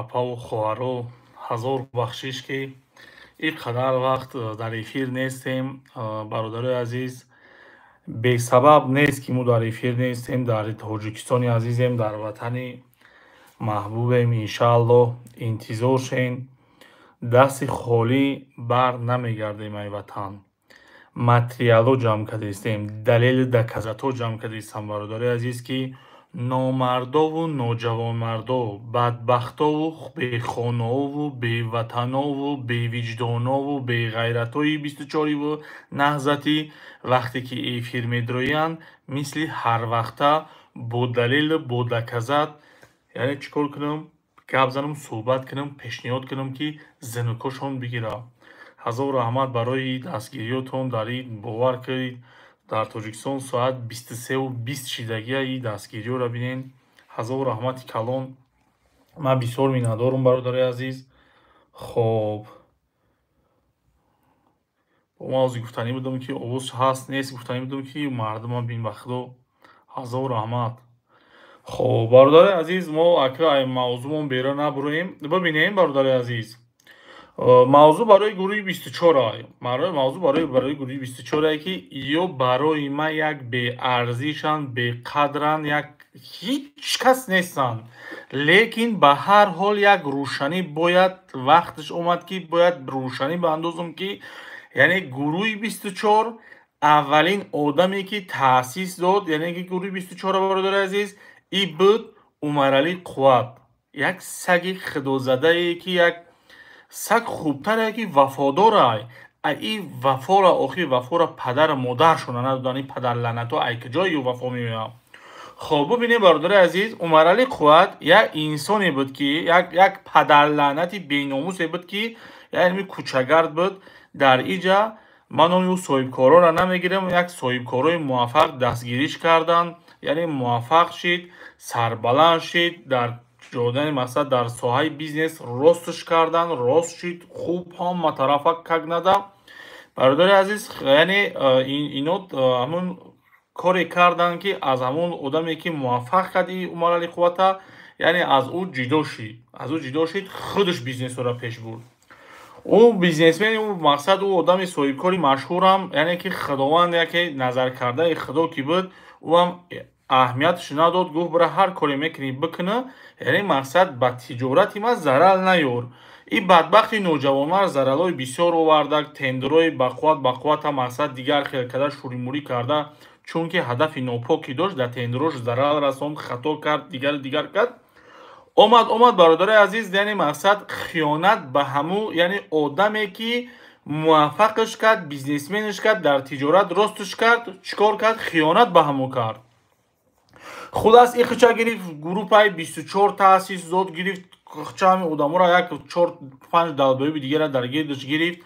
Апаву хоҳаро, ҳазор бахшиш, ки ин қадар вақт дар эфир нестем. Бародарои азиз, бесабаб нест, ки мо дар эфир нестем. Дар Тоҷикистони азизем, дар ватани маҳбубем. Иншааллоҳ, интизор шен, дасти холӣ бар намегардем ай ватан. Материалҳо ҷамъ кардистем, далелу доказатҳо ҷамъ кардистам, бародарои азиз, ки номардову ноҷавонмардо, бадбахтову бехонаову беватанову бевиҷдонову беғайратҳои 24-иву Наҳзатӣ, вақте ки эфир медроянд, мисли ҳарвақта бо далелу бо доказат, яъне чӣ кор кунам, гап занам, суҳбат кунам, пешниҳод кунам, ки зинукошон бигирад. Ҳазор раҳмат барои дастгириётон. Дар ин бовар кунед, дар Тоҷикистон соат 23:20 шидагия, и дастгириёро бинен. Ҳазор раҳмати калон, ман бисёр миннатдорум, бародари азиз. Хоб, бо ман ҳозир гуфтанӣ будам, ки овоз ҳаст, нест, гуфтанӣ будам, ки мардума бин, ба худо, ҳазор раҳмат. Хоб, бародари азиз, мо ака ай мавзӯъмон берун набуроем. Бибинем, бародари азиз, мавзӯъ барои гурӯҳи 24 ай, мавзӯъ барои гурӯҳи 24 ай, ки ё барои ман як беарзишанд, беқадранд, як ҳеҷ кас нестанд, лекин ба ҳар ҳол як рӯшанӣ бояд, вақташ омад, ки бояд рӯшанӣ баандозам, ки яъне гурӯҳи 24 аввалин одаме, ки таъсис дод, яъне ки гурӯҳи 24, бародари азиз, и буд Умаралӣ Қувват, як саги худозадае, ки як саг хубтаре, ки вафодорай. И вафора охир вафора падару модаршона надоданд. Ин падарлаънатҳо ай куҷои ю вафо меояд? Хоб, бубинед, бародари азиз, Умаралӣ Қувват як инсоне буд, ки як падарлаънати беномусе буд, ки яъне кӯчагард буд. Дар иҷа ман номи ӯ соҳибкорора намегирам, як соҳибкорои муваффақ дастгириш карданд, яъне муваффақ шид, сарбаланд шид, дар ҷодани мақсад, дар соҳаи бизнес ростш кардан, рост шид, хуб, ҳама тарафа как нада. Бародари азиз, яъне ино ҳамун коре карданд, ки аз ҳамун одаме, ки муваффақ кард и Умарали Қуввата, яъне аз ӯ ҷидо шид, аз ӯ ҷидо шид, худаш бизнесро пеш бурд. Ӯ бизнесмен, ӯ мақсад, ӯ одами соҳибкори машҳурам, яъне ки Худованд яке назаркардаи Худо ки буд, ӯам аҳамиятш надод, гуфт: «Бира, ҳар коре мекунӣ, бикуна, яъне мақсад, ба тиҷорати ман зарар наёр». Ин бадбахти ноҷавонмард зарарҳои бисёр оварда, тендерҳои бақувват бақуввата мақсад дигар хел карда, шӯримӯрӣ карда, чунки ҳадафи нопокӣ дошт, дар тендерош зарар расонд, хато кард, дигару дигар кард. Омад, омад, бародари азиз, яъне мақсад, хиёнат ба ҳаму, яъне одаме, ки муваффақаш кард, бизнесменаш кард, дар тиҷорат ростш кард, чӣ кор кард? Хиёнат ба ҳамо кард. Хулас, ихча гирифт, группаи 24 таъсис дод, гирифт чами одаморо, як чор панҷ долбоёби дигара дар гирдаш гирифт.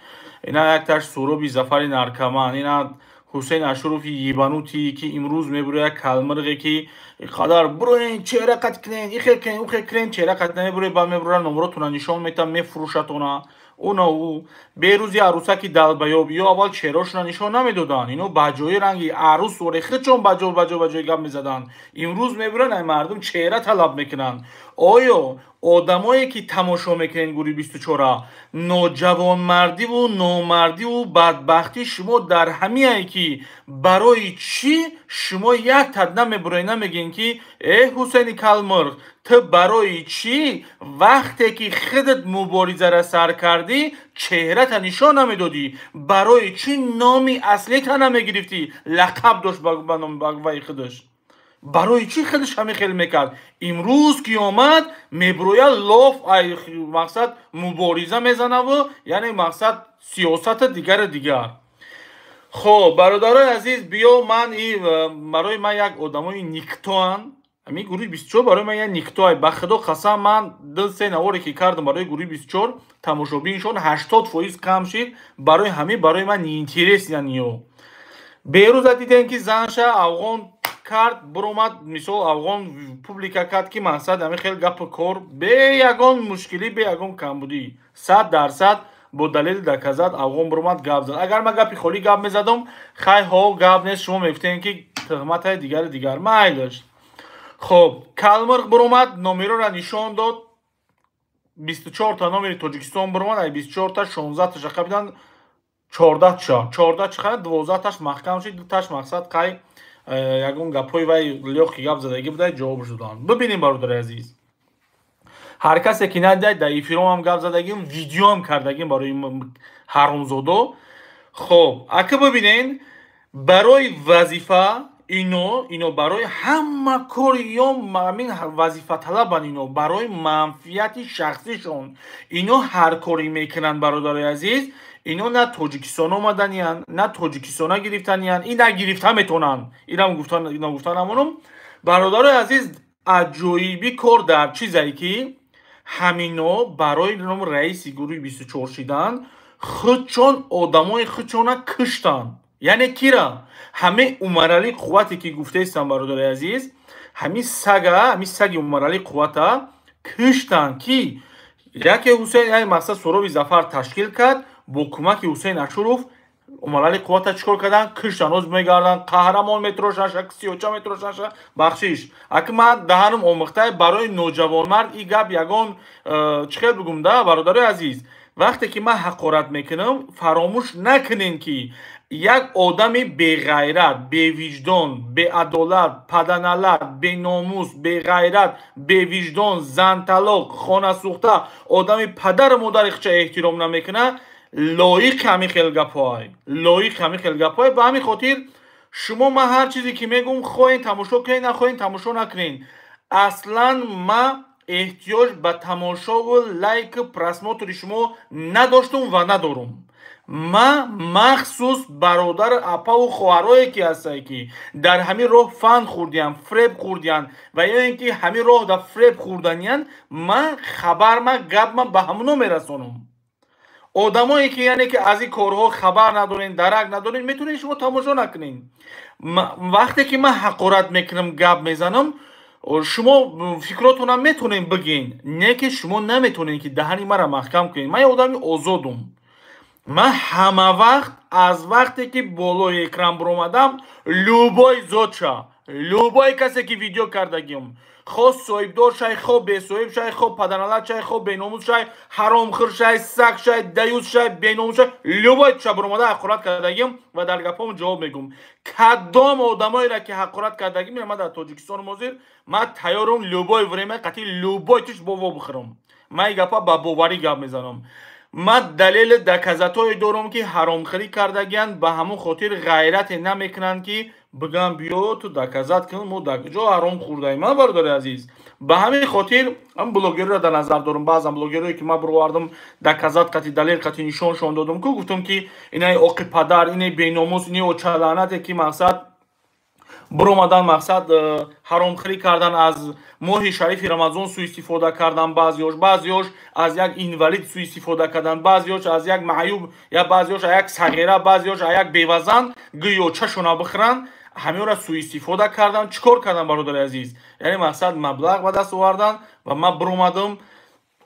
Ина якташ Суроби Зафари наркоман, ина Ҳусейн Ашурови ебанутый, ки имрӯз мебуро, як калмирғе, ки қадар буроен, чеҳра қат кунен, ихе кунен, ухе кунен, чеҳра қат намебуре, ба мебура, номротона нишон метам, мефурӯшатона. Уна ӯ берӯзи арӯсаки долбоёб ё аввал чеҳрошона нишон намедоданд. Ино ба ҷои ранги арӯс оре худшон ба ҷо ба ҷо ба ҷои гап мезаданд. Имрӯз мебуранд, ай мардум чеҳра талаб мекунанд. Оё одамое, ки тамошо мекунед гурӯҳи 24-а, ноҷавонмардиву номардиву бадбахтӣ шумо дар ҳамиае, ки барои чӣ шумо як тад намебуроед, намегӯед, ки э Ҳусейни калмирғ, ту барои чӣ, вақте ки худат муборизара сар кардӣ, чеҳрата нишон намедодӣ? Барои чӣ номи аслита намегирифтӣ? Лақаб дошт ба номи ваи худаш. Барои чӣ худаш ҳамин хел мекард? Имрӯз ки омад, мебурояд, лоф, ай мақсад, мубориза мезанаву, яъне мақсад, сиёсата дигару дигар. Хоб, бародарои азиз, биё, ман и барои ман як одамои никтоанд. Ҳамин гурӯҳи 24 барои ман як никтоай. Ба худо қасам, ман ду се наворе, ки кардам барои гурӯҳи 24, тамошобиншон 80% кам шид. Барои ҳамин барои ман неинтересный ниё. Берӯза дидем, ки занша афғон кард, буромад, мисол, афғон публика кард, ки мақсад, ҳамин хел гапу кор, бе ягон мушкилӣ, бе ягон камбудӣ, 100% бо далели доказат афғон буромад, гап зад. Агар ман гапи холӣ гап мезадам, хай ҳо, гап нест, шумо мегуфтем, ки туҳматаи дигару дигар, майлаш. Хоб, калмирғ буромад, номероро нишон дод. 24 та номери Тоҷикистон биромад, ай 24 та 16 таша қабидан, 14 ша, 14 чиқа, 12 таш маҳкам шид, дуташ мақсад қай ягон гапҳои вай лёгкий гап задагӣ буда, ҷавоб шуданд. Бибинем, бародари азиз, ҳар касе ки надида, дар эфиромам гап задагим, видеоам кардагим барои ҳаромзодо. Хоб, ака, бибинен, барои вазифа ино барои ҳама кори ё ҳамин вазифаталабан, ино барои манфиати шахсишон ино ҳар коре мекунанд. Бародарои азиз, ино на Тоҷикистон омаданиянд, на Тоҷикистона гирифтаниянд, ина гирифта метавонанд, инам гуфта намонам. Бародарои азиз, аҷоиби кор дар чизае, ки ҳамино барои ном раиси гурӯҳи 24 шидан худчон одамои худчона куштанд. Яъне кира? Ҳамаи Умаралӣ Қуввате, ки гуфтаистам, бародари азиз, ҳамин сага, ҳамин саги Умаралӣ Қуввата куштанд, ки яке Ҳусейн, яъне мақсад Суроби Зафар ташкил кард бо кӯмаки Ҳусейн Ашуров. Умаралӣ Қуввата чӣ кор карданд? Куштанд. Ҳоз мегарданд, қаҳрамон метрошаша, сиёча метрошаша. Бахшиш, аки ман даҳанам омӯхтае барои ноҷавонмард и гап ягон чӣ хел бигум да. Бародарои азиз, вақте ки ман ҳақорат мекунам, фаромӯш накунем, ки як одами беғайрат, бевиҷдон, беадолат, паданалат, беномус, беғайрат, бевиҷдон, занталоқ, хонасӯхта, одами падару модари худша эҳтиром намекунад, лоиқи ҳамин хел гапҳое, лоиқи ҳамин хел гапҳое. Ба ҳамин хотир шумо ман ҳар чизе ки мегӯм, хоҳем тамошо кунед, нахоҳем тамошо накунед. Аслан ман эҳтиёҷ ба тамошову лайку просмотри шумо надоштум ва надорум. Ман махсус бародар, апаву хоҳарое, ки ҳастае, ки дар ҳамин роҳ фанд хӯрдиянд, фреб хӯрдиянд ва ё ин ки ҳамин роҳ дар фреб хӯрданиянд, ман хабарма, гапма ба ҳамуно мерасонам. Одамое, ки яъне ки аз ин корҳо хабар надорен, дарак надорен, метавонед шумо тамошо накунед. Вақте ки ман ҳақорат мекунам, гап мезанам, шумо фикротонам метавонед бигӯен, не ки шумо наметавонед, ки даҳани маро маҳкам кунед. Ман як одами озодум. Ман ҳама вақт, аз вақте ки болои экран биромадам, любой зотша, любой касе, ки видео кардагиам, хо соҳибдор шай, хо бесоҳиб шай, хо паданалат шай, хо беномус шай, ҳаромхӯр шай, саг шай, даюс шай, беномус шай, любой ша биромада ҳақорат кардагиам ва дар гапҳом ҷавоб мегӯм. Кадом одамоеро, ки ҳақорат кардагим, ман дар Тоҷикистон ҳозир ман тайёрам любое время қатъи любой тиш бово бихӯрам. Ман ин гапа ба боварӣ гап мезанам. Ман далели доказатое дорам, ки ҳаромхӯрӣ кардагиянд. Ба ҳамон хотир ғайрате намекунанд, ки бигӯям: «Биё, ту доказать кун, мо дар куҷо ҳаром хӯрдаем». Ман, бародари азиз, ба ҳамин хотир ам блогерро дар назар дорам. Баъзан блогерое, ки ман бировардам, доказать қати, далел қати нишоншон додам ку, гуфтам, ки инаи оқи падар, инаи беномус, инаи очалаънате, ки мақсад биромадан, мақсад ҳаромхӯрӣ кардан, аз моҳи шарифи Рамазон суистифода кардан, баъзеош аз як инвалид суистифода кардан, баъзеош аз як маъюб, я баъзеош аз як сағира, баъзеош аз як бевазан, гӯё чашона бихӯранд, ҳамеора суистифода кардан. Чӣ кор кардан, бародари азиз? Яъне мақсад маблағ ба даст овардан. Ва ман биромадам,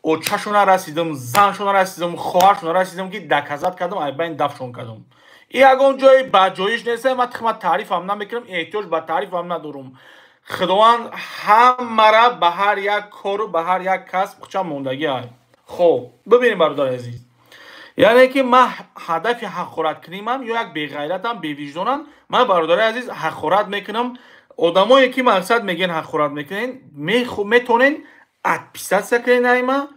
очашона расидам, заншона расидам, хоҳаршона расидам, ки доказать кардам, айбайн дафшон кардам. И ягон ҷои баҷоиш нест. Ман тихма таърифам намекунам, эҳтиёҷ ба таърифам надорум. Худованд ҳамара ба ҳар як кору ба ҳар як касб хуча мондагӣ ай. Хоб, бибинем, бародари азиз, яъне ки ман ҳадафи ҳақораткунимам ё як беғайратам, бевиҷдонам. Ман, бародари азиз, ҳақорат мекунам. Одамое, ки мақсад мегӯен, ҳақорат мекунен, метавонен отписаться кунен. Айма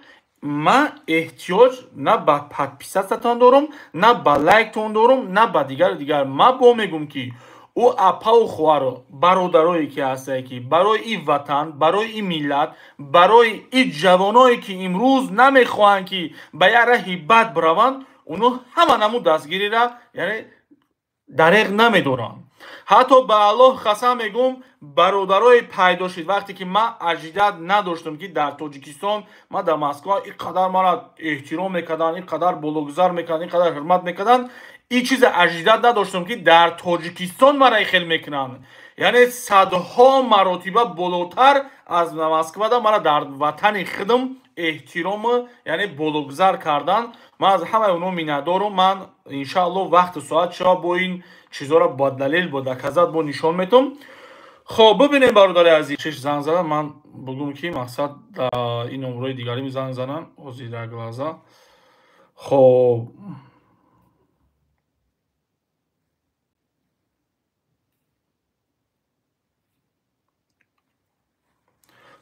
ман эҳтиёҷ на ба подписаться тон дорум, на ба лайктон дорум, на ба дигару дигар. Ман бо мегӯм, ки ӯ апаву хоҳаро, бародарое, ки ҳастае, ки барои и ватан, барои и миллат, барои и ҷавоное, ки имрӯз намехоҳанд, ки ба як раҳи бад бираванд, онҳо ҳама намуд дастгирира яъне дареғ намедоранд. Ҳатто ба Аллоҳ қасам мегӯм, бародарое пайдо шуд, вақте ки ман ожидать надоштам, ки дар Тоҷикистон, ман дар Москва ин қадар мара эҳтиром мекарданд, ин қадар бологузар мекарданд, ин қадар ҳурмат мекарданд. Ин чиза ожидать надоштам, ки дар Тоҷикистон мара хел мекунанд. Яъне садҳо маротиба болотар аз Москвада мара дар ватани худам эҳтирому яъне бологузар кардан. Ман аз ҳамаи онҳо миннатдорум. Ман, иншааллоҳ, вақту соат шава, бо ин чизҳоро бо далел, бо доказать бо нишон метавам. Хоб, бибинем, бародари азиз, чеш занг задан, ман бугум ки мақсад ин номрои дигари занг занан, ҳозир як лаҳза. Хоб,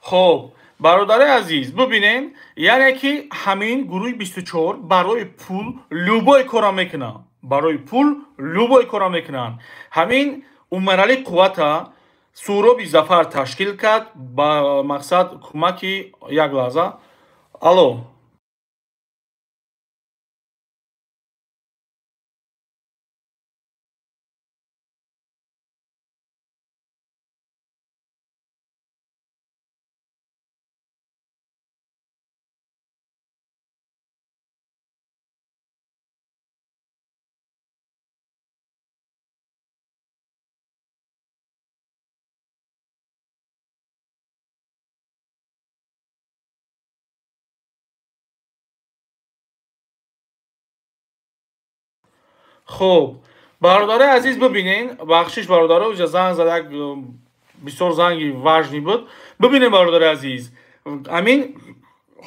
хоб, бародари азиз, бибинем, яъне ки ҳамин гурӯҳи 24 барои пул любой кора мекунанд, барои пул любой кора мекунанд. Ҳамин Умарали Қуввата Суроби Зафар ташкил кард ба мақсад кӯмаки. Як лаҳза, алло. Хуб, бародари азиз, бибинен, бахшиш, бародаро, иҷа занг зад, як бисёр занги важный буд. Бибинен, бародари азиз, амин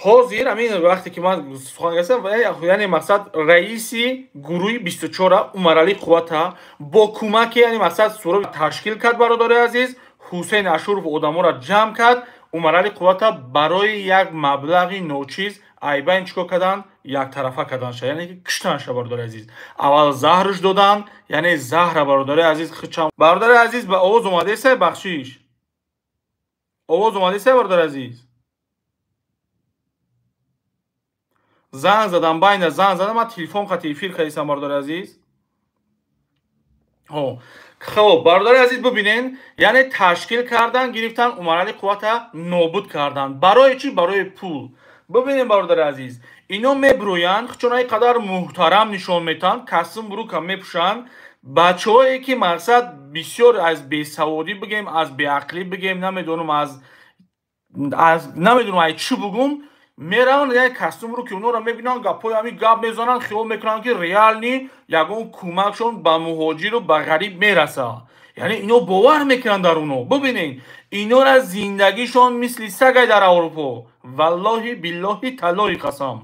ҳозир, амин вақте ки ман сухан гастам, яъне мақсад раиси гурӯҳи 24 Умарали Қуввата бо кӯмаки, яъне мақсад, Суроби ташкил кард, бародари азиз, Ҳусейн Ашуров одаморо ҷамъ кард, Умарали Қуввата барои як маблағи ночиз айбайн чӣ кор карданд? Яктарафа карданша, яъне ки киштанша, бародари азиз. Аввал заҳрш доданд, яъне заҳра, бародари азиз, хичам. Бародари азиз, ба овоз омадесай? Бахшиш, овоз омадесай, бародари азиз? Занг задам, байна занг задам, ман телефон қати эфир кардисам, бародари азиз. Хоб, бародари азиз, бибинен, яъне ташкил кардан, гирифтан, Умарали Қуввата нобуд карданд. Барои чӣ? Барои пул. Бибинем, бародари азиз, ино мебрӯянд, чун ай қадар муҳтарам нишон метаҳанд, касм бурука мепӯшанд, бачаҳое ки мақсад бисёр аз бесаводӣ бигем, аз беақлӣ бигем, намедонам, аз намедонам ай чӣ бугум, мераванд, яъне касм буруки онҳоро мебинанд, гапҳои ҳамин гап мезананд, хиёл мекунанд, ки реально ягон кӯмакшон ба муҳоҷиру ба ғариб мерасад. Яъне ино бовар мекунанд дар оно. Бибинед, инора зиндагишон мисли сагай дар Аврупо. Валлоҳи, биллоҳи, таллоҳи қасам,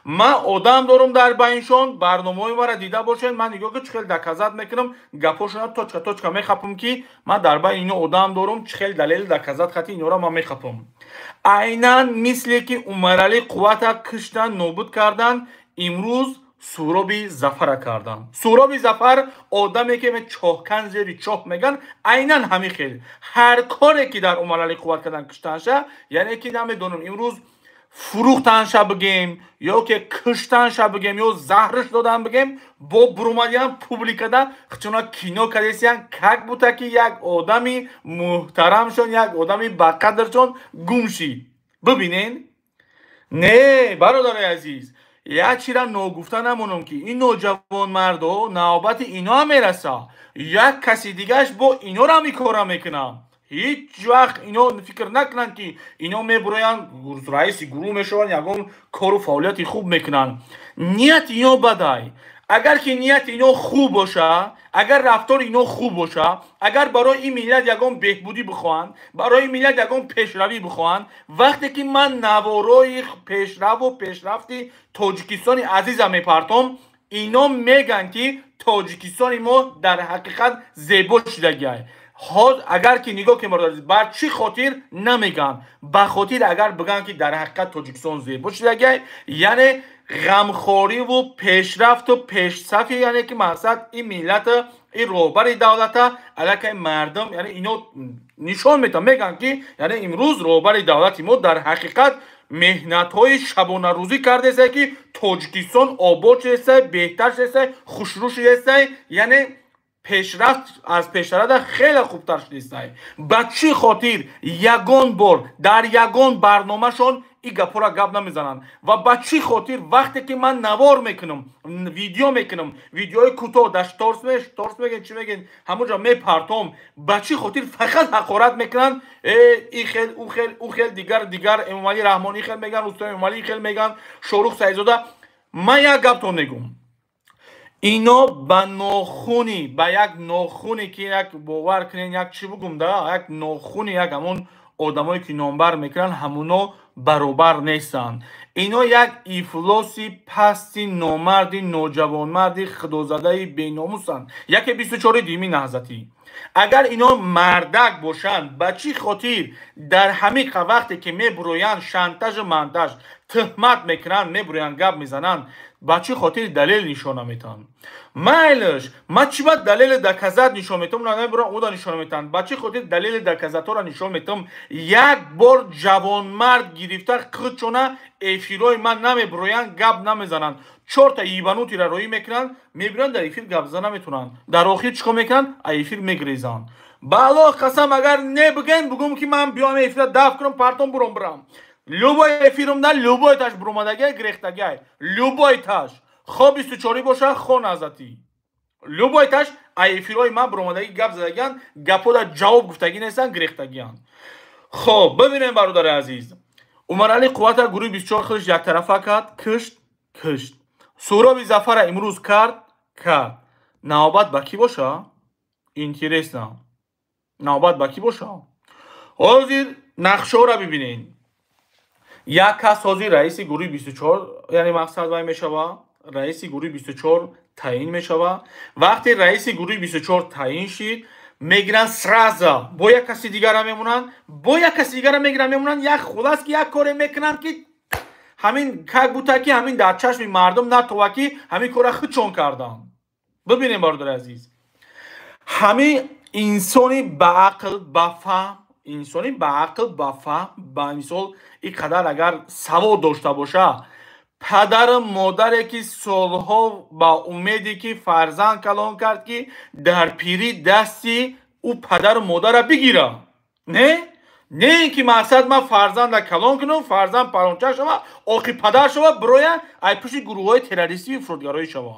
ман одам дорум дар байншон, барномаҳои маро дида бошед, ман нигоҳ ки чӣ хел доказать мекунам, гапҳошона точка точка мехапам, ки ман дар байни ино одам дорум, чӣ хел далели доказать хати инора ман мехапам. Айнан мисле ки Умарали Қуввата киштан, нобуд кардан, имрӯз Суроби Зафара кардан. Суроби Зафар одаме ки чоҳкан зери чоҳ меган, айнан ҳамин хел ҳар коре ки дар Умарали Қувват кардан, киштанша, яъне ки намедонам, имрӯз фурӯхтанша бигем ё ки киштанша бигем ё заҳрш додан бигем, бо бурумадиан публикада чуна кино кардесиян, как будто ки як одами муҳтарамшон, як одами бақадршон гум шид. Бибинен, не, бародари азиз, як чира ногуфта намонам, ки ин ноҷавонмардо навбати ино мераса, як каси дигаш бо инора микора мекунам. Ҳеҷ вақт ино фикр накунанд, ки ино мебуроянд, раиси гурӯҳ мешаванд, ягон кору фаъолияти хуб мекунанд. Нияти ино бадай. Агар ки нияти ино хуб боша, агар рафтори ино хуб боша, агар барои ин миллат ягон беҳбудӣ бихоҳанд, барои ин миллат ягон пешравӣ бихоҳанд, вақте ки ман наворои пешраву пешрафти Тоҷикистони азиза мепартом, ино мегӯянд, ки Тоҷикистони мо дар ҳақиқат зебо шудагиай. Агар ки нигоҳ кунем, бародар, бар чӣ хотир намегӯянд? Ба хотир агар бигӯянд, ки дар ҳақиқат Тоҷикистон зебо шудагиай, яъне ғамхориву пешрафту пешсафи, яъне ки мақсад ин миллата, ин роҳбари давлата аллакай мардум, яъне ино нишон метаванд, мегӯянд, ки яъне имрӯз роҳбари давлати мо дар ҳақиқат меҳнатҳои шабонарӯзӣ кардеса, ки Тоҷикистон обод шудеса, беҳтар шудеса, хушрӯ шудеса, яъне пешрафт аз пештарада хеле хубтар шудеста. Ба чӣ хотир ягон бор дар ягон барномашон ин гапҳоро гап намезананд? Ва ба чӣ хотир вақте ки ман навор мекунам, видео мекунам, видеои кӯтоҳ дар шторс мегӯен, чӣ мегӯен, ҳамонҷо мепартом, ба чӣ хотир фақат ҳақорат мекунанд? Э, ин хел, ӯ хел, ӯ хел, дигар дигар, Эмомалӣ Раҳмон ин хел мегӯянд, Рустам Эмомалӣ ин хел мегӯянд, Шорух Саидзода. Ман як гаптон мегӯм. Ино ба нохуни, ба як нохуне ки як бовар кунен, як чӣ бугум да, як нохуни, як ҳамон одамое ки номбар мекунанд, ҳамуно баробар нестанд. Ино як ифлоси пасти номарди ноҷавонмарди худозадаи беномусанд. Яке 24-и, дуюми наҳзатӣ. Агар ино мардак бошанд, ба чӣ хотир дар ҳамин вақте ки мебуроянд, шантажу мантаж, тӯҳмат мекунанд, мебуроянд, гап мезананд, ба чӣ хотир далел нишон наметаҳанд? Майлаш, ма чӣ ба далели доказать нишон метавам, намебурам, уда нишон метаҳанд. Ба чӣ хотир далели доказать ҳоро нишон метавам? Як бор ҷавонмард гирифта худшона эфирҳои ман намебуроянд, гап намезананд. Чорта ебанутый ра роӣ мекунанд, мебинанд, дар эфир гап зада наметавонанд. Дар охир чӣ кор мекунанд? А эфир мегрезанд. Ба Аллоҳ қасам, агар небигӯем, бугӯм ки ман биём эфира дафт кунам, партом, буром, бирам. Любой эфирам да любой таш буромадагиай, гирехтагиай, любой таш, хо 24-ӣ боша, хо наҳзатӣ, любой таш а эфирҳои ман буромадагӣ, гап задагиан, гапҳо дар ҷавоб гуфтагӣ нестанд, гирехтагианд. Хоб, бибинем, бародари азиз, Умарали Қуввата гурӯҳи 24 худаш яктарафа кард, кишт, кишт. Суҳроби Зафара имрӯз кард, кард. Навбат ба кӣ боша? Интересно, навбат ба кӣ боша? Ҳозир нақшаҳоро бибинед. Як кас ҳозир раиси гурӯҳи 24, яъне мақсад вай мешава, раиси гурӯҳи 24 таъин мешава. Вақте раиси гурӯҳи 24 таъин шид, мегиранд, сразу бо як каси дигара мемонанд, бо як каси дигара мегиранд, мемонанд. Як хулас ки як коре мекунанд ки ҳамин как будто ки ҳамин дар чашми мардум натова ки ҳамин кора худшон карданд. Бибинем, бародари азиз, ҳамин инсони ба ақл, ба фаҳм, инсони ба ақл, ба фаҳм, ба мисол ин қадар агар савод дошта боша, падару модаре ки солҳо ба умеде ки фарзанд калон кард, ки дар пирӣ дасти ӯ падару модарра бигира, не, не ин ки мақсад ман фарзанда калон кунам, фарзанд паронча шава, оқи падар шава, бироя ай пушти гурӯҳҳои террористию ифротгароӣ шава.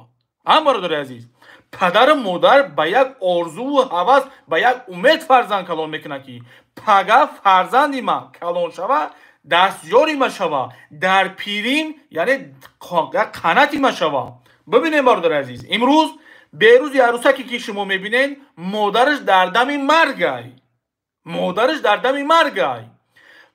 Ҳам, бародари азиз, падару модар ба як орзуву ҳавас, ба як умед фарзанд калон мекунад, ки пага фарзанди ман калон шава, дастёри ма шава, дар пирим яъне қанати ма шава. Бибинем, бародари азиз, имрӯз Берӯзи арӯсаке ки шумо мебинед, модараш дар дами маргай, модараш дар дами маргай.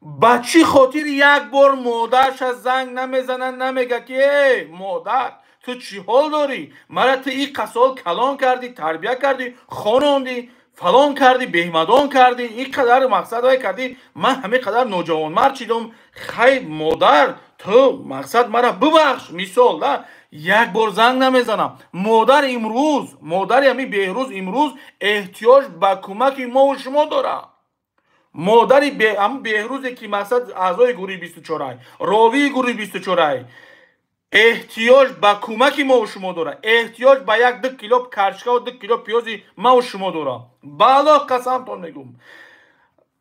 Ба чӣ хотир як бор модарша занг намезанад, намега ки: «Э, модар, ту чӣ ҳол дорӣ? Мара ту ин қасол калон кардӣ, тарбия кардӣ, хононди, фалон кардӣ, беҳмадон кардӣ, ин қадар мақсад вай кардӣ, ман ҳамин қадар ноҷавонмард шидам. Хай, модар, ту мақсад мара бибахш», мисол да як бор занг намезанам. Модар имрӯз, модари ҳамин Беҳрӯз имрӯз эҳтиёҷ ба кӯмаки мову шумо дорад. Модари ҳамн Беҳрӯзе ки мақсад аъзои гурӯҳи 24-ай, ровии гурӯҳи 24-ай, эҳтиёҷ ба кӯмаки мову шумо дорад, эҳтиёҷ ба як 2 кило карчкаву 2 кило пиёзи маву шумо дорад. Ба Аллоҳ қасамтон мегӯм,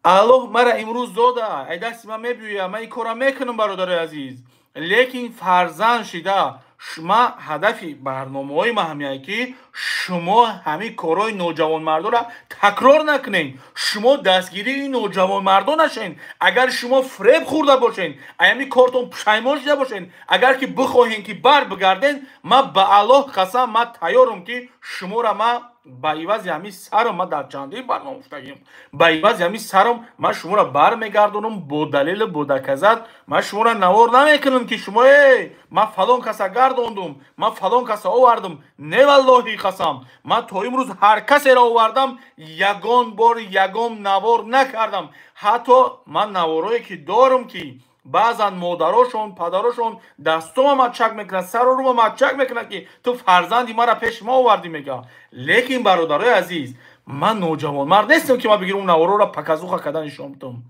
Аллоҳ мара имрӯз дода, ай дасти ман мебиёя, ман ин корра мекунам, бародари азиз. Лекин фарзанд шида шума ҳадафи барномаҳои ма ҳамяе ки шумо ҳамин корҳои ноҷавонмардонро такрор накунед, шумо дастгирии ноҷавонмардон нашед. Агар шумо фиреб хӯрда бошед, ҳамин кортон пушаймон шуда бошед, агар ки бихоҳем ки бар бигарден, ман ба Аллоҳ қасам, ман тайёрам ки шуморо ман ба ивази ҳамин сарам, ман дар чандин барнома гуфтагим, ба ивази ҳамин сарам ман шуморо бармегардонам бо далелу бо доказать. Ман шуморо навор намекунам ки шумо: «Э, ман фалон каса гардондум, ман фалон каса овардам». Не, валлоҳи қасам, ман то имрӯз ҳар касеро овардам, ягон бор ягон навор накардам. Ҳатто ман наворое ки дорам, ки баъзан модарошон, падарошон дастомам мачак мекунад, сару рӯма мачак мекунад, ки ту фарзанди мара пеши ма овардӣ, мега. Лекин, бародарои азиз, ман ноҷавонмард нестам ки ман бигирам наворора показуха карда нишон бидам.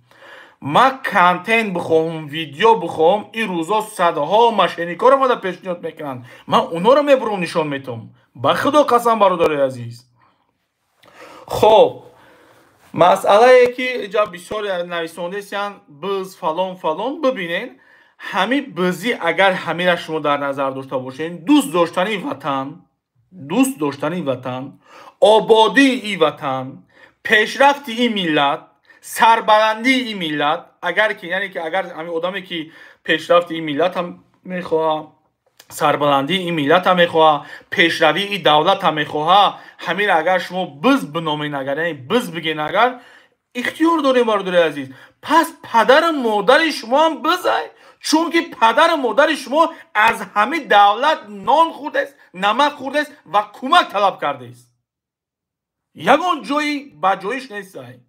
Ман контент бихоҳам, видео бихоҳам, ин рӯзо садҳо мошенник оро мада пешниҳод мекунанд, ман онҳоро мебурам, нишон метавам. Ба Худо қасам, бародарои азиз. Хоб, масъалае ки иҷа бисёр нависондесиян, биз фалон фалон, бибинен, ҳамин бизӣ, агар ҳамира шумо дар назар дошта бошед, дӯст доштани ватан, дӯст доштани ватан, ободии ин ватан, пешрафти ин миллат, сарбаландии ин миллат, агар ки, яъне ки агар ҳамин одаме ки пешрафти ин миллат ҳам мехоҳад. Сарбаландии ин миллата мехоҳа, пешравии ин давлата мехоҳа. Ҳамира агар шумо биз биномед, агар яъне биз биген, агар ихтиёр дорем, бародари азиз, пас падару модари шумоам бизай, чунки падару модари шумо аз ҳамин давлат нон хӯрдааст, намак хӯрдааст ва кӯмак талаб кардааст. Ягон ҷои баҷоиш нестай.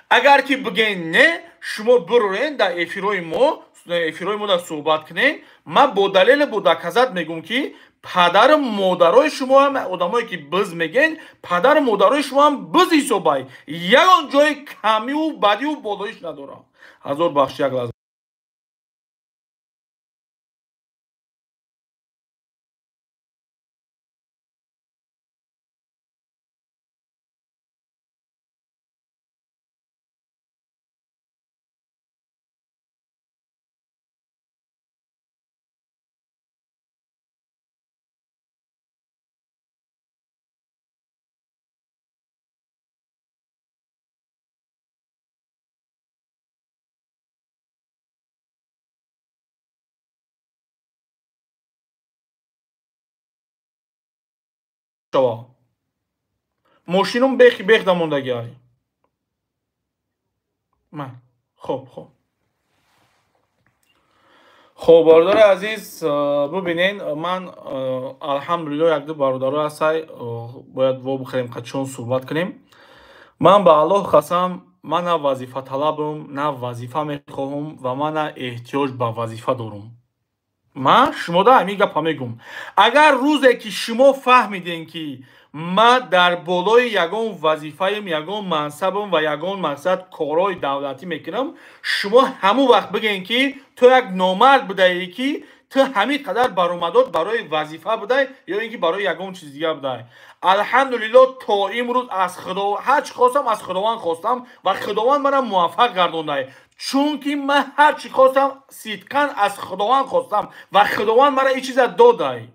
Агар ки биген не, шумо бирӯен дар эфирҳои мо дар суҳбат кунед. Ман бо далелу бо доказат мегӯм, ки падару модарои шумо ҳам одамое ки биз мегӯен, падару модарои шумо ҳам биз ҳисобай. Ягон ҷои камиву бадиву болоиш надорам. Ҳазор бахш як лаҳза. Мошинум бехи бех дамондагӣ ай. Ман хоб хоб. Хоб, бародари азиз, бубинен, ман алҳамдулилло якду бародаро ҳастай, бояд во бихӯрем, қачон суҳбат кунем. Ман ба Аллоҳ қасам, ман на вазифаталабам, на вазифа мехоҳам ва ман на эҳтиёҷ ба вазифа дорам. Ман шумода ҳамин гапа мегӯм. Агар рӯзе ки шумо фаҳмидем, ки ман дар болои ягон вазифаем, ягон мансабам ва ягон мақсад корҳои давлатӣ мекунам, шумо ҳамон вақт бигӯен, ки ту як номард будаӣ, ки ту ҳамин қадар баромадот барои вазифа будай ё ин ки барои ягон чиз дига будай. Алҳамдулилло, то имрӯз аз худо ҳар чӣ хостам, аз Худованд хостам ва Худованд мана муваффақ гардондай. Чунки ман ҳар чӣ хостам, сидқан аз Худованд хостам ва Худованд мара ин чиза додай.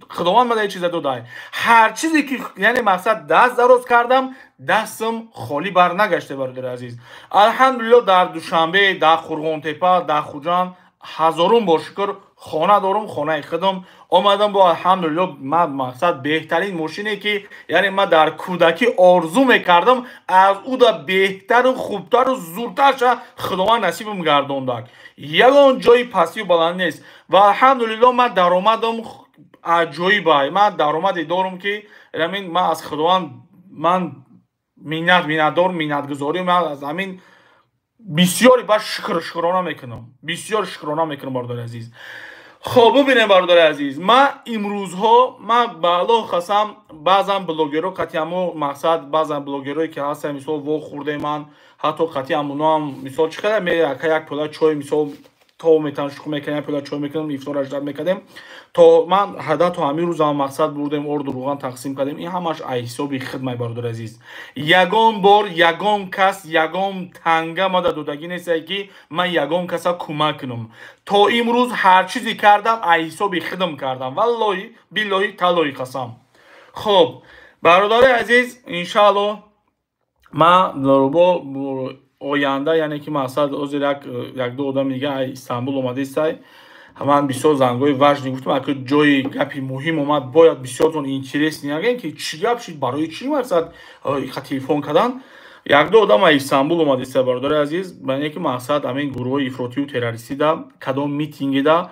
Худованд мара ин чиза додай. Ҳар чизе ки яъне мақсад даст дароз кардам, дастам холӣ бар нагашта, бародари азиз. Алҳамдулилло, дар Душанбе, дар Қурғонтепа, дар Хуҷанд ҳазорум бор шукр хона дорум, хонаи худам омадам бо алҳамдулилло. Ман мақсад беҳтарин мошине ки яъне ман дар кӯдакӣ орзу мекардам, аз ӯ да беҳтару хубтару зуртарша Худованд насибам гардондак. Ягон ҷои пастию баланд нест ва алҳамдулилло ман даромадам аҷоибай. Ман даромаде дорум, ки ҳамин ман аз Худованд ман миннатдор, миннатгузорӣ, ман аз ҳамин бисёре ба шукрона мекунам, бисёр шукрона мекунам, бародари азиз. Хоб, бубинем, бародари азиз, ман имрӯзҳо ман ба Аллоҳ қасам, баъзан блогерро қатъи ҳамо мақсад, баъзан блогерое ки ҳастанд, мисол во хӯрдаи ман, ҳатто қатъи ҳамоноам, мисол чӣ қадар меяка як пиёла чой, мисол то метан шух мекардем, як пиёла чой мекардем, ифтор аждат мекардем. То ман ҳада то ҳамин рӯзам мақсад бурдем, орду руған тақсим кардем. Ин ҳамаш аз ҳисоби хидмай, бародари азиз. Ягон бор ягон кас ягон танга мада додагӣ нестай, ки ман ягон каса кӯмак кунам. То имрӯз ҳар чизе кардам, аз ҳисоби хидм кардам. Валлоҳи биллоҳи таллоҳи қасам. Хоб, бародари азиз, иншааллоҳ ман бо оянда, яъне ки мақсад ҳозир якду одами дига аз Истанбул омадистай. Ман бисёр зангҳои важни гуфтам, ака ҷои гапи муҳим омад, бояд бисёртон интерес нагӯем, ки чӣ гап шид, барои чӣ мақсад иқа телефон кардан. Якду одам аз Истанбул омадиста, бародари азиз, яъне ки мақсад ҳамин гурӯҳҳои ифротию террористида кадом митингида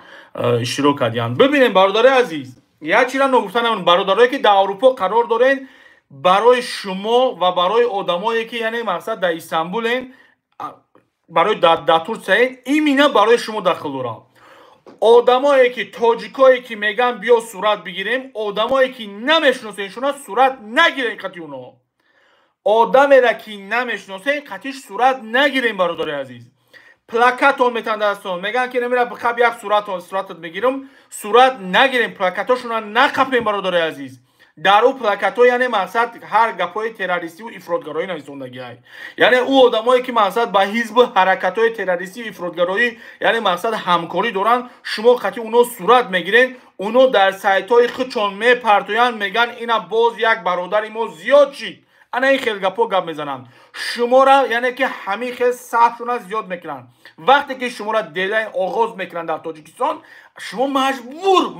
иштирок кардиянд. Бибинем, бародари азиз, як чизра ногуфта намонем, бародарое ки дар Аврупо қарор дорен, барои шумо ва барои одамое ки яъне мақсад дар Истанбулен, барои дар Турсияен, имина барои шумо дахл дорад. Одамое ки тоҷикое ки меган биё сурат бигирем, одамое ки намешиносен шуна сурат нагирен қати уно. Одамера ки намешиносен қатиш сурат нагирен, бародари азиз. Плакатон метан дастон, меган ки намера бихаб як суратат мегирам, сурат нагирен, плакатошуна нақапен, бародари азиз. Дар ӯ плакатҳо яъне мақсад ҳар гапҳои террористиву ифротгароӣ нависондагиай. Яъне ӯ одамое ки мақсад ба ҳизбу ҳаракатҳои террористиву ифротгароӣ яъне мақсад ҳамкорӣ доранд, шумо қатъи уно сурат мегирен, уно дар сайтҳои худшон мепартоянд, мегӯянд ина боз як бародари мо зиёд шид. Ана ин хел гапҳо гап мезананд. Шуморо, яъне ки ҳамин хел саҳфшона зиёд мекунанд. Вақте ки шуморо делайн оғоз мекунанд дар Тоҷикистон, шумо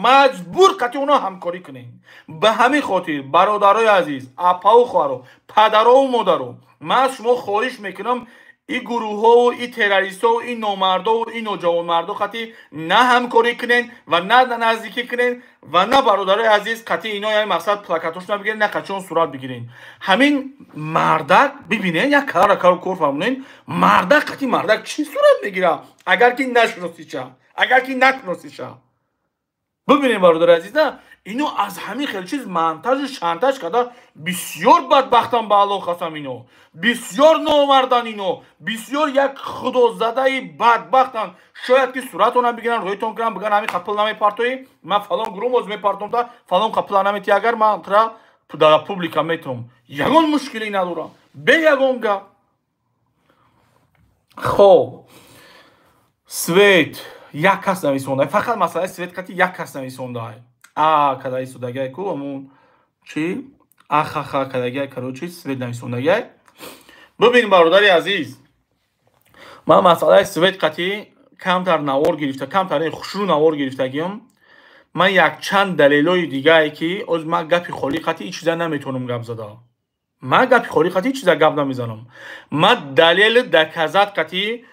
маҷбур қатъи онҳо ҳамкорӣ кунед. Ба ҳамин хотир, бародарои азиз, апаву хоҳаро, падарову модаро, ман аз шумо хоҳиш мекунам, ин гурӯҳҳову ин террористҳову ин номардову ин ноҷавонмардо қатъи на ҳамкорӣ кунед ва на наздикӣ кунед ва на, бародарои азиз, қатъи ино, яъне мақсад, плакатошона бигиред, на қатъи сурат бигиред. Ҳамин мардак бибинед, як калара кор фармонед, мардак қатъи мардак чӣ сурат мегирад, агар ки нашиносиша, агар ки накуносиша. Бибинед, бародари азиз, на ино аз ҳамин хел чиз монтажу шантаж карда бисёр бадбахтан, ба Аллоҳ қасам, ино бисёр номардан, ино бисёр як худозадаи бадбахтан. Шояд ки суратона бигиранд, рӯйтон кунанд, бигӯянд: «Ҳамин қапил намепартоӣ, ман фалон гурӯҳ боз мепартом, та фалон қапила наметӣ, агар ман тра дар публика метавам, ягон мушкиле надорам, бе ягон гап». Хоб, свет як кас нависонда, фақат масъалаи свет қати як кас нависонда, а кадаи судагай ку, амун чи ахаха кадагай, короче, свет нависондагай. Бибин, бародари азиз, ман масъалаи свет қати камтар навор гирифта, камтар хушрӯ навор гирифтагиам. Ман якчанд далелои дигае ки оз ман гапи холӣ қати ҳеҷ чиза наметавонам гап зада, ман гапи холӣ қати ҳеҷ чиза гап намезанам. Ман далели доказать қати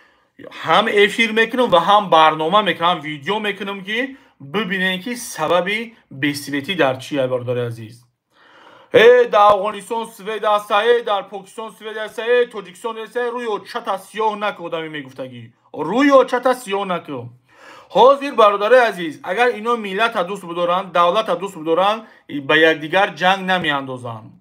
ҳам эфир мекунам ва ҳам барнома мекунам, ҳам видео мекунам, ки бибинем, ки сабаби бесветӣ дар чия. Бародари азиз, э дар Афғонистон свет аста, э дар Покистон свет аста, э Тоҷикистон аста, рӯи очата сиёҳ наку. Одаме мегуфтагӣ: «Рӯи очата сиёҳ наку». Ҳозир, бародарои азиз, агар ино миллата дӯст бидоранд, давлата дӯст бидоранд, ба якдигар ҷанг намеандозанд.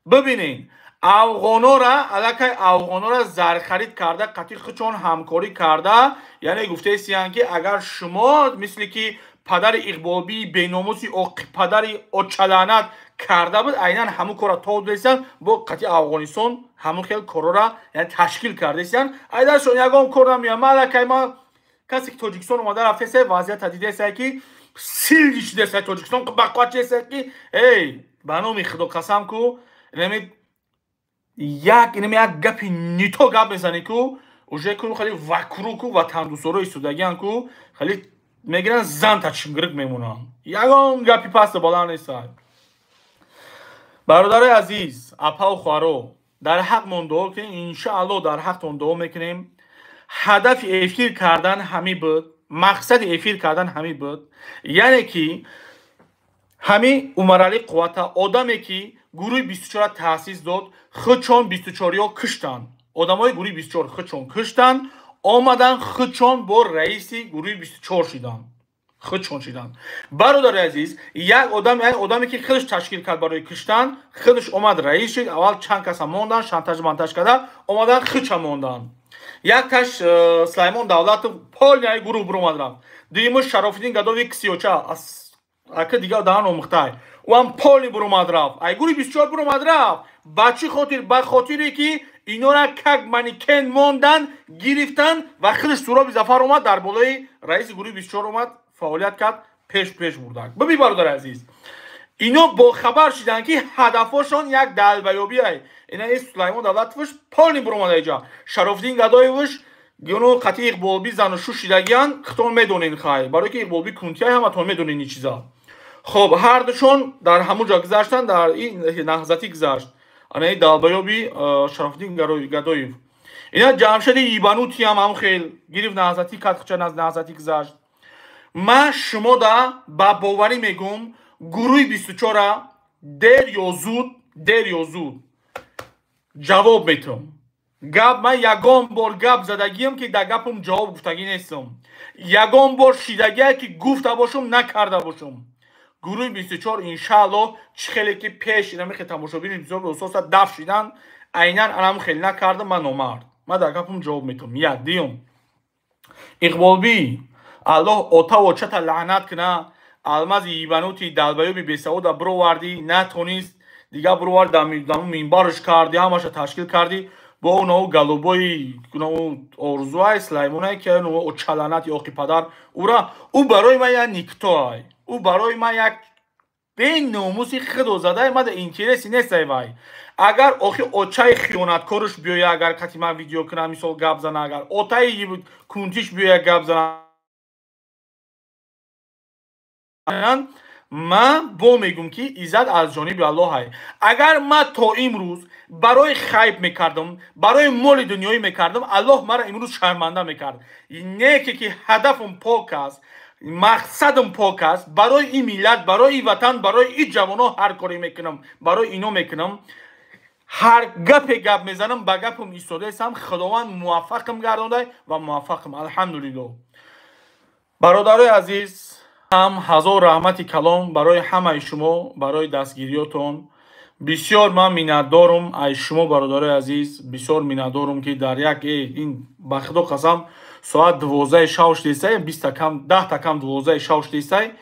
Бибинед, афғонора аллакай афғонора зархарид карда, қатъи худшон ҳамкорӣ карда, яъне гуфтаистиянд, ки агар шумо мисли ки падари Иқболбии беномуси падари очалаънат карда буд, айнан ҳамун корра то додастиянд, бо қатъи Афғонистон ҳамун хел коррора, яъне ташкил кардаистиянд. Айдаршон ягон кор намеяд. Ман аллакай, ман касе ки Тоҷикистон омада рафтаеста, вазъията дидаеста, ки силги шидаеста Тоҷикистон, бақват шидаеста, ки эй, ба номи Худо қасам ку, инами як, инами як гапи нито гап мезанӣ ку, уже ку хеле вакру ку ватандӯсторо истодагиан ку, хеле мегиранд, занта чингирик мемонанд. Ягон гапи пасту баланд неста. Бародарои азиз, апаву хоҳаро, дар ҳақмон дуо кунем, иншааллоҳ дар ҳақтон дуо мекунем. Ҳадафи эфир кардан ҳамин буд, мақсади эфир кардан ҳамин буд, яъне ки ҳамин Умаралӣ Қуввата, одаме ки гурӯҳи 24 таъсис дод, худшон 24иҳо куштанд. Одамои гурӯҳи 24 худшон куштанд, омадан, худшон бо раиси гурӯҳи 24 шиданд, худшон шиданд. Бародари азиз, як одам, як одаме ки худаш ташкил кард барои куштан, худаш омад раис шид. Аввал чанд каса мондан, шантаж мантаж карда омадан, худша монданд. Якташ Сулаймон Давлатов полный гурӯҳ биромад, рафт. Дуюмаш Шарофиддин Гадови кисиёча, ака дигар даҳан омӯхтай, ӯам полный биромад, рафт, ай гурӯҳи 24 биромад, рафт. Ба чӣ хотир? Ба хотире ки инора как манекен мондан, гирифтан ва худаш Суроби Зафар омад, дар болои раиси гурӯҳи 24 омад, фаъолият кард, пеш бурданд. Бибин, бародари азиз, ино бохабар шиданд, ки ҳадафҳошон як далбаёбиай. Ина Сулаймон Давлатовш полный биромада иҷа, Шарофиддин Гадоевш гуно қатъи Иқболби зану шу шидагиян, худтон медонен, хай, барое ки Иқболби кунтияй, ҳаматон медонен ин чиза. Хоб, ҳардушон дар ҳамун ҷо гузаштанд, дар ин наҳзатӣ гузашт. Анаи далбаёби Шарофиддин Гадоев, ина Ҷамшеди ибанутиам ҳам хел гирифт, наҳзатӣ кард, хуча наҳзатӣ гузашт. Ман шумода ба боварӣ мегӯм, гурӯҳи 24-а дер ё зуд, дер ё зуд ҷавоб метавам. Гап, ман ягон бор гап задагиам, ки дар гапам ҷавоб гуфтагӣ нестам. Ягон бор шидагие, ки гуфта бошум, накарда бошум. Гурӯҳи 24, иншааллоҳ, чӣ хеле ки пеш инамихе тамошобини бисёр ососа даф шидан, айнан анам хеле накардам. Ман номард, ман дар гапам ҷавоб метавам. Як дуюм, Иқболбӣ, Аллоҳ отаву очата лаънат куна. Алмази ибанути далбаёби бесавода бировардӣ, натонист, дигар бировард, даму минбарш кардӣ, ҳамаша ташкил кардӣ бо унау голубои орзуай Сулаймонай, ки очаланати оқи падар ура. Ӯ барои ман як никто ай, ӯ барои ман як беномуси худозадай, мада интереси нестай вай. Агар охи очаи хиёнаткорш биёя, агар кати ман видео кунам, мисол гап зана, агар отаи кунтиш биёя гап зана, ман бо мегӯм, ки иззат аз ҷониби Аллоҳ ай. Агар ман то имрӯз барои хайб мекардам, барои моли дунёӣ мекардам, Аллоҳ маро имрӯз шарманда мекард. Неке ки ҳадафм пок аст, мақсадам пок аст, барои ин миллат, барои ин ватан, барои ин ҷавоно ҳар коре мекунам, барои ино мекунам. Ҳар гапе гап мезанам, ба гапам истодаестам. Худованд муваффақам гардонда ва муваффақам, алҳамдулиллоҳ. Бародарои азиз, ҳам ҳазор раҳмати калом барои ҳамаи шумо, барои дастгириётон. Бисёр ман миннатдорум аз шумо, бародарои азиз, бисёр миннатдорум, ки дар як ин, ба худо қасам, соат 12 шав шудесай, биста кам, 10-та кам 12 шав шудесай.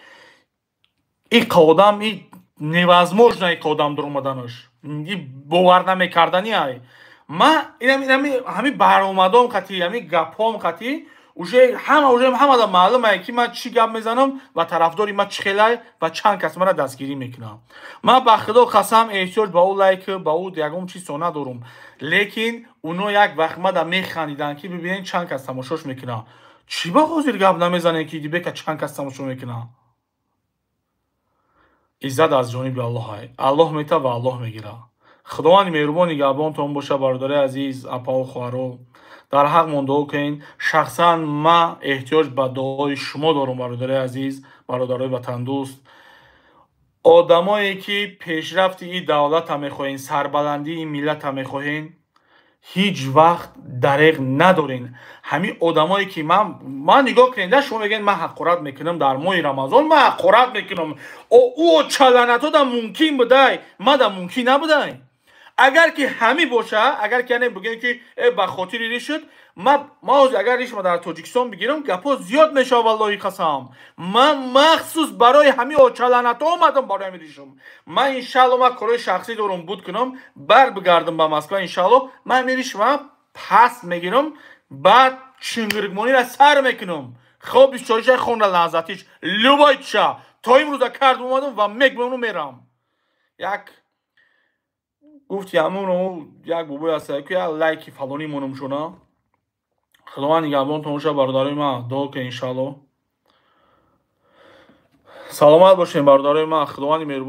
И қодам и невозможно, и қодам дуромаданаш бовар намекардани ай. Ма ҳами баромадом қати, ҳами гапҳом қати уже ҳама, уже ҳамада маълум ай, ки ман чӣ гап мезанам ва тарафдори ман чӣ хелай ва чанд кас мара дастгирӣ мекунам. Ман, ба худо қасам, эҳтиёҷ ба ӯ лайк, ба ӯ ягон чизо надорум, лекин уно як вақт мада механдиданд, ки бибинед, чанд кас тамошош мекунад. Чӣ ба ҳозир гап намезанед, ки дибека чанд кас тамошо мекунад? Иззат аз ҷониби Аллоҳ ай. Аллоҳ мета ва Аллоҳ мегирад. Худованди меҳрубон нигаҳбонтон боша, бародари азиз, апаву хоҳаро. Дар ҳақмон дуо кунед. Шахсан ман эҳтиёҷ ба дуои шумо дорам, бародари азиз, бародарои ватандӯст, одамое ки пешрафти ин давлата мехоҳен, сарбаландии ин миллата мехоҳен. Ҳеҷ вақт дареғ надорен ҳамин одамое ки ман нигоҳ кунед, шумо мегӯед, ман ҳақорат мекунам. Дар моҳи Рамазон ман ҳақорат мекунам. Ӯ чаланато мумкин будай, мада мумкин набудай. Агар ки ҳамӣ боша, агар ки яъне бигӯем, ки ба хотири ришуд, ма ҳозир агар ришма дар Тоҷикистон бигирам, гапҳо зиёд мешавад, валлоҳи қасам. Ман махсус барои ҳами очаланато омадам, барои ҳами ришум. Ман иншаалло, ман корҳои шахсӣ дорум, буд кунам, бар бигардам ба Москва, иншаалло, ман ҳами ришма паст мегирам, баъд чингиргмонира сар мекунам. Хоб бисчоиша хонда лаҳзатиш любой ча то имрӯза кардам, омадам ва мегмону мерам. Як гуфти ҳамоно як бобой аста, ки як лайки фалонӣ монум шуна. Худованд нигаҳбонтон боша, бародарои ман. Дуо кунед, иншаалло. Саломат бошем, бародарои ман. Худованди меҳрубон.